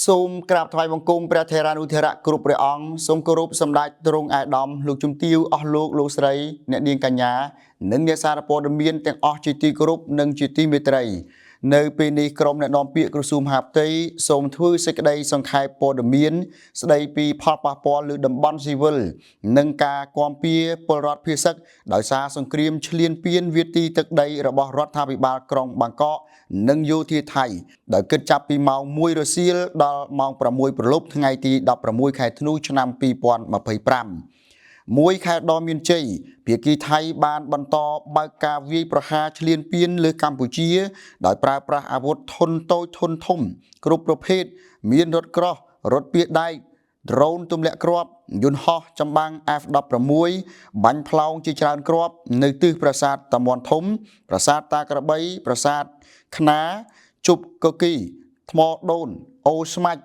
សូមក្រាបថ្វាយបង្គំព្រះថេរានុថេរៈគ្រប់ព្រះអង្គសូមគោរពសម្ដេចទ្រង់ឯកឧត្តមលោកជំទាវអស់លោកលោកស្រីអ្នកនាងកញ្ញានិងអ្នកសារព័ត៌មានទាំងអស់ជាទីគោរពនិងជាទីមេត្រី នៅពេលនេះក្រុមអ្នកនាំពាក្យក្រសួងមហាផ្ទៃសូមធ្វើសេចក្តីសង្ខេបព័ត៌មាន ស្ដីពីផលប៉ះពាល់លើតំបន់ស៊ីវិលនិងការគាំពៀពលរដ្ឋភៀសសឹកដោយសារសង្គ្រាមឈ្លានពានវាទីទឹកដីរបស់រដ្ឋាភិបាលក្រុងបាងកកនិងយោធាថៃដោយគិតចាប់ពីម៉ោង1រសៀលដល់ម៉ោង6ព្រលប់ថ្ងៃទី16ខែធ្នូឆ្នាំ2025មួយខែដ៏មានជ័យភាគីថៃបានបន្តបើកការវាយប្រហារឈ្លានពានលើកម្ពុជា ដោយប្រើប្រាស់អាវុធធុនតូចធុនធំ គ្រប់ប្រភេទមានរថក្រោះរថពាដែកដ្រូនទម្លាក់គ្រាប់យន្តហោះចម្បាំង F16 បាញ់ផ្លោងជាច្រើនគ្រាប់នៅទិសប្រាសាទតាមាន់ធំ ប្រាសាទតាក្របីប្រាសាទខ្នាជប់កគីថ្មដូនអូស្មាច់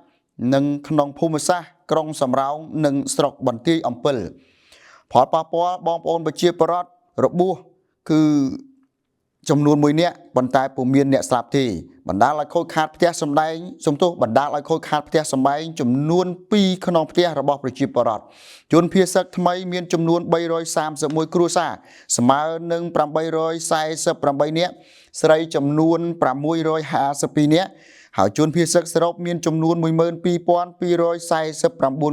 និងក្នុងភូមិសាស្ត្រក្រុងសំរោងនិងស្រុកបន្ទាយអំពិល ផលប៉ះពាល់បងប្អូនប្រជាពលរដ្ឋរបួសគឺចំនួន1នាក់ប៉ុន្តែពុំមានអ្នកស្លាប់ទេបណ្ដាលឲ្យខូចខាតផ្ទះសម្បែងសំទោសបណ្ដាលឲ្យខូចខាតផ្ទះសម្បែងចំនួន2ក្នុងផ្ទះរបស់ប្រជាពលរដ្ឋជនភៀសសឹកថ្មីមានចំនួន331គ្រួសារស្មើនឹង848នាក់ស្រីចំនួន652នាក់ហើយជនភៀសសឹកសរុបមានចំនួន12249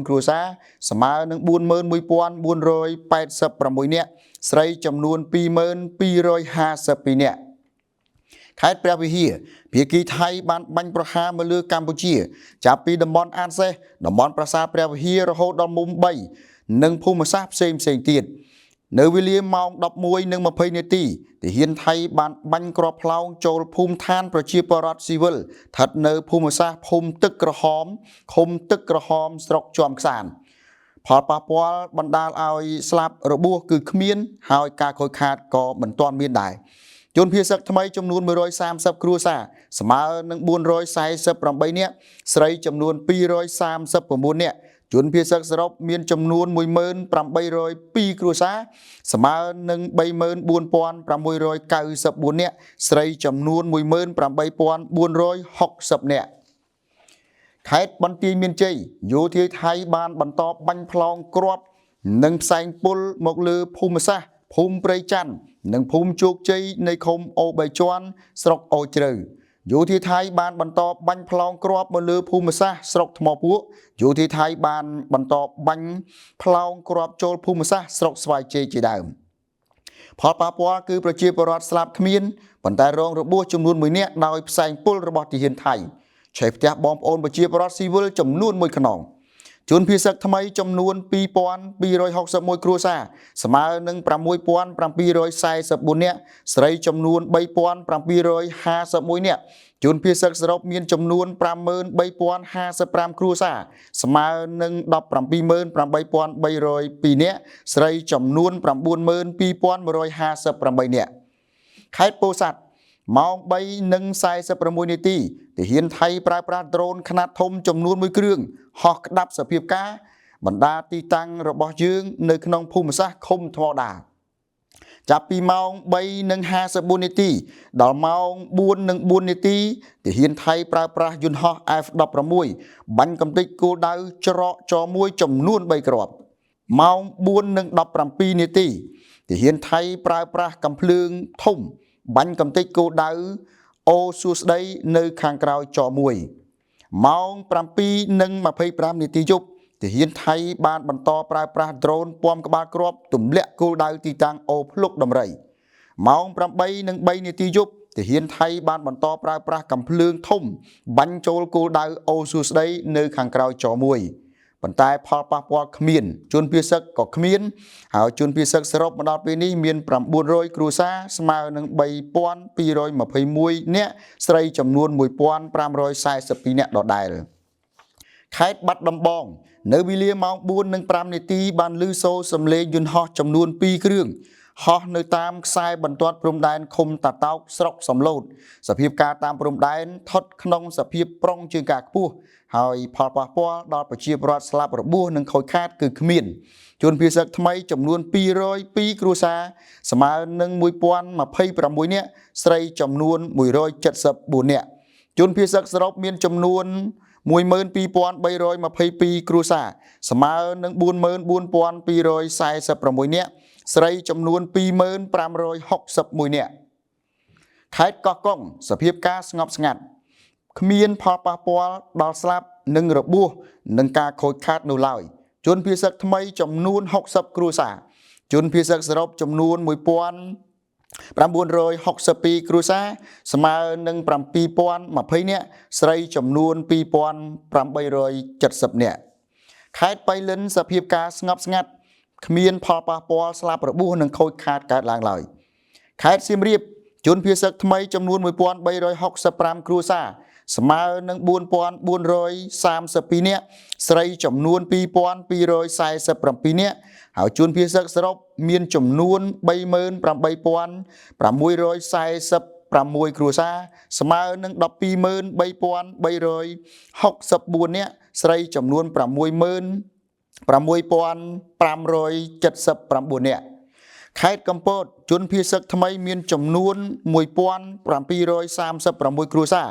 គ្រួសារស្មើនឹង41486នាក់ស្រីចំនួន20252នាក់ខេត្តព្រះវិហារភាគីថៃបានបាញ់ប្រហារមកលើកម្ពុជា ចាប់ពីតំបន់អានសេះតំបន់ប្រាសាទព្រះវិហាររហូតដល់មុំ3និងភូមិសាស្ត្រផ្សេងផ្សេងទៀតនៅវេលាម៉ោង11:20នាទីទាហានថៃបានបាញ់គ្រាប់ផ្លោងចូលភូមិឋានប្រជាពលរដ្ឋស៊ីវិលស្ថិតនៅភូមិសាស្ត្រភូមិទឹកក្រហមឃុំទឹកក្រហមស្រុកជាំខ្សានផលប៉ះពាល់បណ្ដាលឲ្យស្លាប់របួសគឺគ្មាន ហើយការខូចខាតក៏មិនទាន់មានដែរជនភៀសសឹកថ្មីចំនួន130គ្រួសារស្មើនឹង448នាក់ស្រីចំនួន239នាក់ជនភៀសសឹកសរុបមានចំនួន10802គ្រួសារស្មើនឹង34694នាក់ស្រីចំនួន18460នាក់ខេត្តបន្ទាយមានជ័យយោធាថៃបានបន្តបាញ់ផ្លោងគ្រាប់និងផ្សែងពុលមកលើភូមិសាស្ត្រភូមិព្រៃច័ន្ទនិងភូមិជោគជ័យនៃឃុំអូបីជាន់ស្រុកអូជ្រៅយោធាថៃបានបន្តបាញ់ផ្លោងគ្រាប់មកលើភូមិសាស្ត្រស្រុកថ្មពួកយោធាថៃបានបន្តបាញ់ផ្លោងគ្រាប់ចូលភូមិសាស្ត្រស្រុកស្វាយជ័យជាដើមផលប៉ះពាល់គឺប្រជាពលរដ្ឋស្លាប់គ្មានប៉ុន្តែរងរបួសចំនួន1នាក់ដោយផ្សែងពុលរបស់ទាហានថៃឆេះផ្ទះបងប្អូនប្រជាពលរដ្ឋស៊ីវិលចំនួន1ខ្នងជនភៀសសឹកថ្មីចំនួន2261គ្រួសារស្មើនឹង6744នាក់ស្រីចំនួន3751នាក់ជនភៀសសឹកសរុបមានចំនួន53055គ្រួសារស្មើនឹង178,302នាក់ស្រីចំនួន92,158នាក់ខេត្តពោធិ៍សាត់ម៉ោង3:46នាទីទាហានថៃប្រើប្រាស់ដ្រូនខ្នាតធំចំនួន1គ្រឿងហោះក្តាប់សភាពការបណ្ដាទីតាំងរបស់យើងនៅក្នុងភូមិសាស្ត្រឃុំថ្មដាចាប់ពីម៉ោង3:54នាទីដល់ម៉ោង4:04នាទីទាហានថៃប្រើប្រាស់យន្តហោះ F16 បាញ់កំទេចគោលដៅច្រកចមួយចំនួន3គ្រាប់ម៉ោង4:17នាទីទាហានថៃប្រើប្រាស់កាំភ្លើងធំបាញ់កំទេចគោលដៅអូសួស្ដីនៅខាងក្រោយចមួយម៉ោង7:25នាទីយប់ទាហានថៃបានបន្តប្រើប្រាស់ដ្រូនពំក្បាលគ្រាប់ទម្លាក់គោលដៅទីតាំងអូភ្លុកដំរីម៉ោង8:03នាទីយប់ទាហានថៃបានបន្តប្រើប្រាស់កាំភ្លើងធំបាញ់ចូលគោលដៅអូសួស្ដីនៅខាងក្រោយចមួយប៉ុន្តែផលប៉ះពាល់គ្មានជនភៀសសឹកក៏គ្មានហើយជនភៀសសឹកសរុបមកដល់ពេលនេះមាន900គ្រួសារស្មើនឹង3221នាក់ស្រីចំនួន1542នាក់ដដែលខេត្តបាត់ដំបងនៅវេលាម៉ោង4:05នាទីបានឮសូរសំឡេងយន្តហោះចំនួន2គ្រឿងហោះនៅតាមខ្សែបន្ទាត់ព្រំដែនឃុំតាតោកស្រុកសំឡូតសភាពការតាមព្រំដែនថត់ក្នុងសភាពប្រុងជើងការខ្ពស់ហើយផលប៉ះពាល់ដល់ប្រជាពលរដ្ឋស្លាប់របួសនិងខូចខាតគឺគ្មានជនភៀសសឹកថ្មីចំនួន202គ្រួសារស្មើនឹង1026នាក់ស្រីចំនួន174នាក់ជនភៀសសឹកសរុបមានចំនួន 12,322 គ្រួសារស្មើនឹង44,246នាក់ស្រីចំនួន2561នាក់ខេត្តកោះកុងសភាពការស្ងប់ស្ងាត់គ្មានផលប៉ះពាល់ដល់ស្លាប់និងរបួសនិងការខូចខាតនោះឡើយជនភៀសសឹកថ្មីចំនួន60គ្រួសារជនភៀសសឹកសរុបចំនួន1962គ្រួសារស្មើនឹង7020នាក់ស្រីចំនួន2870នាក់ខេត្តបៃលិនសភាពការស្ងប់ស្ងាត់គ្មានផលប៉ះពាល់ស្លាប់របួសនិងខូចខាតកើតឡើងឡើយខេត្តសៀមរាបជនភៀសសឹកថ្មីចំនួន1365គ្រួសារស្មើនឹង4432នាក់ស្រីចំនួន2247នាក់ហើយជនភៀសសឹកសរុបមានចំនួន38646គ្រួសារស្មើនឹង123,364នាក់ស្រីចំនួន66579នាក់ខេត្តកំពតជនភៀសសឹកថ្មីមានចំនួន1736គ្រួសារ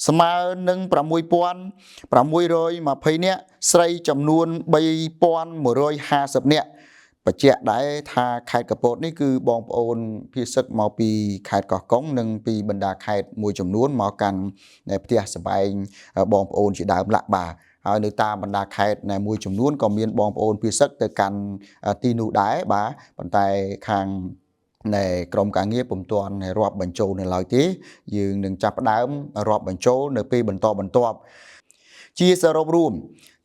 ស្មើនឹង6620នាក់ស្រីចំនួន3150នាក់បញ្ជាក់ដែរថាខេត្តកំពតនេះគឺបងប្អូនភៀសសឹកមកពីខេត្តកោះកុងនិងពីបណ្ដាខេត្តមួយចំនួនមកកាន់ផ្ទះសម្បែងបងប្អូនជាដើមឡាក់បាទហើយនៅតាមបណ្ដាខេត្តមួយចំនួនក៏មានបងប្អូនភៀសសឹកទៅកាន់ទីនោះដែរបាទប៉ុន្តែខាងនៃក្រមការងារពុំទាន់រាប់បញ្ចូលនៅឡើយទេយើងនឹងចាប់ផ្ដើមរាប់បញ្ចូលនៅពេលបន្តបន្ទាប់ជាសរុបរួម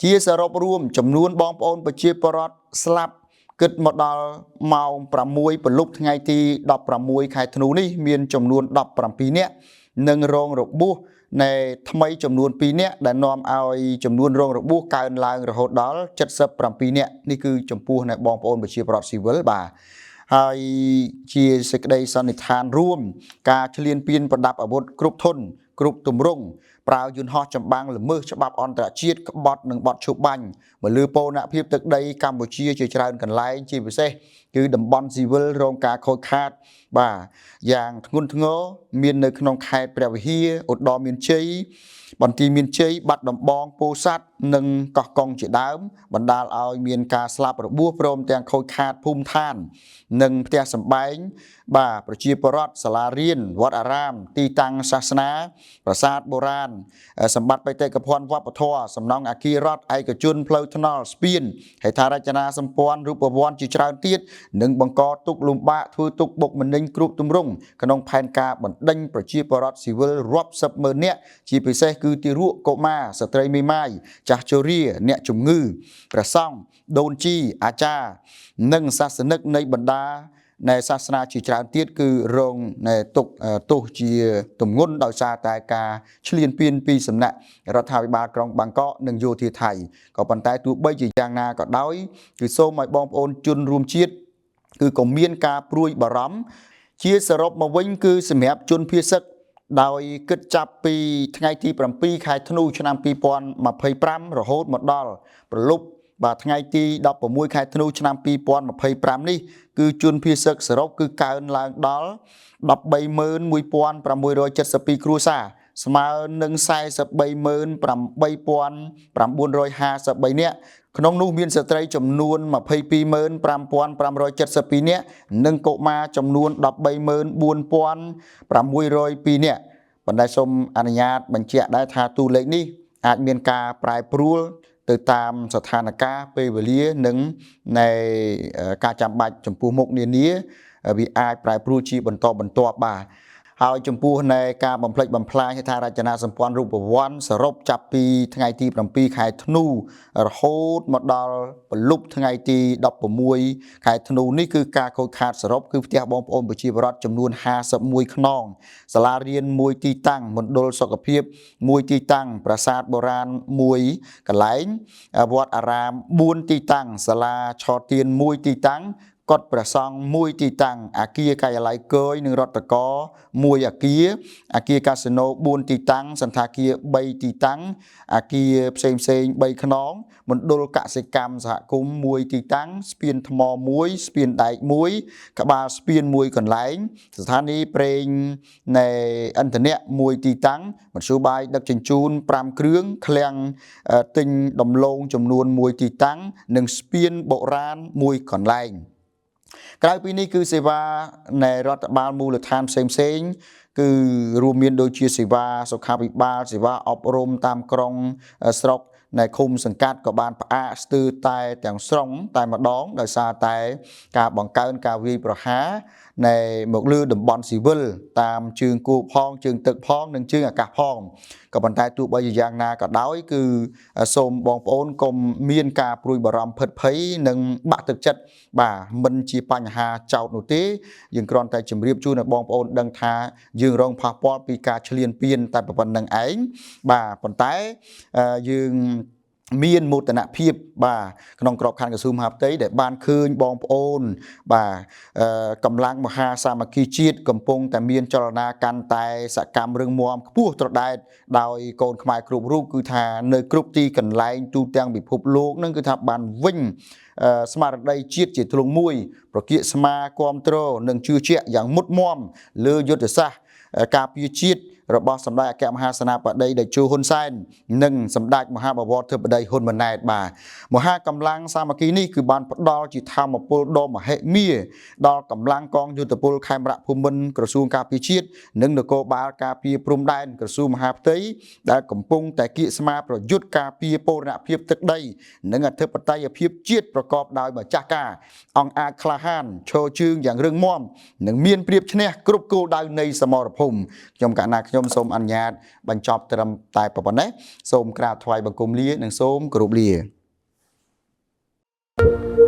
ជាសរុបរួមចំនួនបងប្អូនប្រជាពលរដ្ឋស្លាប់គិតមកដល់ម៉ោង6ព្រលប់ថ្ងៃទី16ខែធ្នូនេះមានចំនួន17នាក់និងរងរបួសនៃថ្មីចំនួន2នាក់ដែលនាំឲ្យចំនួនរងរបួសកើនឡើងរហូតដល់77នាក់នេះគឺចំពោះនៃបងប្អូនប្រជាពលរដ្ឋស៊ីវិលបាទហើយជាសេចក្តីសន្និដ្ឋានរួមការឈ្លានពានប្រដាប់អាវុធគ្រប់ធនគ្រប់ទម្រង់ប្រើយន្តហោះចម្បាំងល្មើសច្បាប់អន្តរជាតិក្បត់និងបត់ឈប់បាញ់មកលើបូរណភាពទឹកដីកម្ពុជាជាច្រើនកន្លែងជាពិសេសគឺតំបន់ស៊ីវិលរងការខូចខាតបាទយ៉ាងធ្ងន់ធ្ងរមាននៅក្នុងខេត្តព្រះវិហារឧត្តរមានជ័យបន្ទាយមានជ័យបាត់ដំបងពោធិ៍សាត់និងកោះកុងជាដើមបណ្ដាលឲ្យមានការស្លាប់របួសព្រមទាំងខូចខាតភូមិឋាននិងផ្ទះសម្បែងបាទប្រជាពលរដ្ឋសាលារៀនវត្តអារាមទីតាំងសាសនាប្រាសាទបុរាណសម្បត្តិបេតិកភណ្ឌវប្បធម៌សំណង់អគាររដ្ឋឯកជនផ្លូវថ្នល់ស្ពានហេដ្ឋារចនាសម្ព័ន្ធរូបវន្តជាច្រើនទៀតនិងបង្កទុក្ខលំបាកធ្វើទុក្ខបុកម្នេញគ្រប់ទម្រង់ក្នុងផែនការបណ្ដេញប្រជាពលរដ្ឋស៊ីវិលរាប់សិបម៉ឺននាក់ជាពិសេសគឺទារកកុមារស្ត្រីមេម៉ាយចាស់ជរាអ្នកជំងឺព្រះសង្ឃដូនជីអាចារ្យនិងសាសនិកនៃបណ្ដានៃសាសនាជាច្រើនទៀតគឺរងនៃទុកទោសជាទម្ងន់ដោយសារតែការឈ្លានពានពីសំណាក់រដ្ឋាភិបាលក្រុងបាងកកនិងយោធាថៃក៏ប៉ុន្តែទោះបីជាយ៉ាងណាក៏ដោយគឺសូមឲ្យបងប្អូនជនរួមជាតិគឺក៏មានការព្រួយបារម្ភជាសរុបមកវិញគឺសម្រាប់ជនភៀសសឹកដោយគិតចាប់ពីថ្ងៃទី7ខែធ្នូឆ្នាំ2025រហូតមកដល់ព្រលប់បាទថ្ងៃទី16ខែធ្នូឆ្នាំ2025នេះគឺជនភៀសសឹកសរុបគឺកើនឡើងដល់131,672គ្រួសារស្មើនឹង438,953នាក់ក្នុងនោះមានស្ត្រីចំនួន225,572នាក់និងកុមារចំនួន134,602នាក់ប៉ុន្តែសូមអនុញ្ញាតបញ្ជាក់ដែរថាតួលេខនេះអាចមានការប្រែប្រួលទៅតាមស្ថានភាពពេលវេលានិងនៃការចាំបាច់ចំពោះមុខនានាវាអាចប្រែប្រួលជាបន្តបន្ទាប់បាទហើយចំពោះនៃការបំផ្លិចបំផ្លាញហេដ្ឋារចនាសម្ព័ន្ធរូបវន្តសរុបចាប់ពីថ្ងៃទី7ខែធ្នូរហូតមកដល់ព្រលប់ថ្ងៃទី16ខែធ្នូនេះគឺការខូចខាតសរុបគឺផ្ទះបងប្អូនប្រជាពលរដ្ឋចំនួន51ខ្នងសាលារៀនមួយទីតាំងមណ្ឌលសុខភាពមួយទីតាំងប្រាសាទបុរាណមួយកន្លែងវត្តអារាម4ទីតាំងសាលាឆទានមួយទីតាំង កុដិព្រះសង្ឃមួយទីតាំងអាគារការិយាល័យគយនិងរដ្ឋកោមួយអាគារអាគារកាស៊ីណូ4ទីតាំងសន្តាគារ3ទីតាំងអាគារផ្សេងផ្សេង3ខ្នងមណ្ឌលកសិកម្មសហគមន៍មួយទីតាំងស្ពានថ្មមួយស្ពានដែកមួយក្បាលស្ពានមួយកន្លែងស្ថានីយ៍ប្រេងនៃឥន្ធនៈមួយទីតាំងមធ្យោបាយដឹកជញ្ជូន5គ្រឿងឃ្លាំងទិញដំឡូងចំនួនមួយទីតាំងនិងស្ពានបុរាណមួយកន្លែងក្រៅពីនេះគឺសេវានៃរដ្ឋបាលមូលដ្ឋានផ្សេងផ្សេងគឺរួមមានដូចជាសេវាសុខាភិបាលសេវាអប់រំតាមក្រុងស្រុកនៃឃុំសង្កាត់ក៏បានផ្អាកស្ទើរតែទាំងស្រុងតែម្ដងដោយសារតែការបង្កើនការវាយប្រហារនៃមកលើតំបន់ស៊ីវិលតាមជើងគោកផងជើងទឹកផងនិងជើងអាកាសផងក៏ប៉ុន្តែទោះបីជាយ៉ាងណាក៏ដោយគឺសូមបងប្អូនកុំមានការព្រួយបារម្ភភិតភ័យនិងបាក់ទឹកចិត្តបាទមិនជាបញ្ហាចោតនោះទេយើងគ្រាន់តែជម្រាបជូនឲ្យបងប្អូនដឹងថាយើងរងប៉ះពាល់ពីការឈ្លានពានតែប៉ុណ្្នឹងឯងបាទប៉ុន្តែយើងមានមោទនភាពបាទក្នុងក្របខ័ណ្ឌក្រសួងមហាផ្ទៃដែលបានឃើញបងប្អូនបាទកម្លាំងមហាសាមគ្គីជាតិកំពុងតែមានចលនាកាន់តែសកម្មរឹងមាំខ្ពស់ត្រដែតដោយកូនខ្មែរគ្រប់រូបគឺថានៅគ្រប់ទីកន្លែងទូទាំងពិភពលោកនឹងគឺថាបានវិញស្មារតីជាតិជាធ្លុងមួយប្រគៀកស្មាគាំទ្រនិងជឿជាក់យ៉ាងមុតមមលើយុទ្ធសាស្ត្រការពារជាតិរបស់សម្ដេចអគ្គមហាសេនាបតីតេជោហ៊ុនសែននិងសម្ដេចមហាបវរធិបតីហ៊ុនម៉ាណែតបាទមហាកម្លាំងសាមគ្គីនេះគឺបានផ្ដល់ជាធម៌ពលដ៏មហិមាដល់កម្លាំងកងយុទ្ធពលខេមរៈភូមិន្ទក្រសួងការពារជាតិនិងនគរបាលការពារព្រំដែនក្រសួងមហាផ្ទៃដែលកំពុងតែគៀកស្មាប្រយុទ្ធការពារបូរណភាពទឹកដីនិងអធិបតេយ្យភាពជាតិប្រកបដោយម្ចាស់ការអង្គអាចក្លាហានឈរជើងយ៉ាងរឹងមាំនិងមានប្រៀបឈ្នះគ្រប់គោលដៅនៃសមរភូមិខ្ញុំកណ្ណាខ្ញុំសូមអនុញ្ញាតបញ្ចប់ត្រឹមតែប៉ុណ្ណេះសូមក្រាបថ្វាយបង្គំលានិងសូមគោរពលា។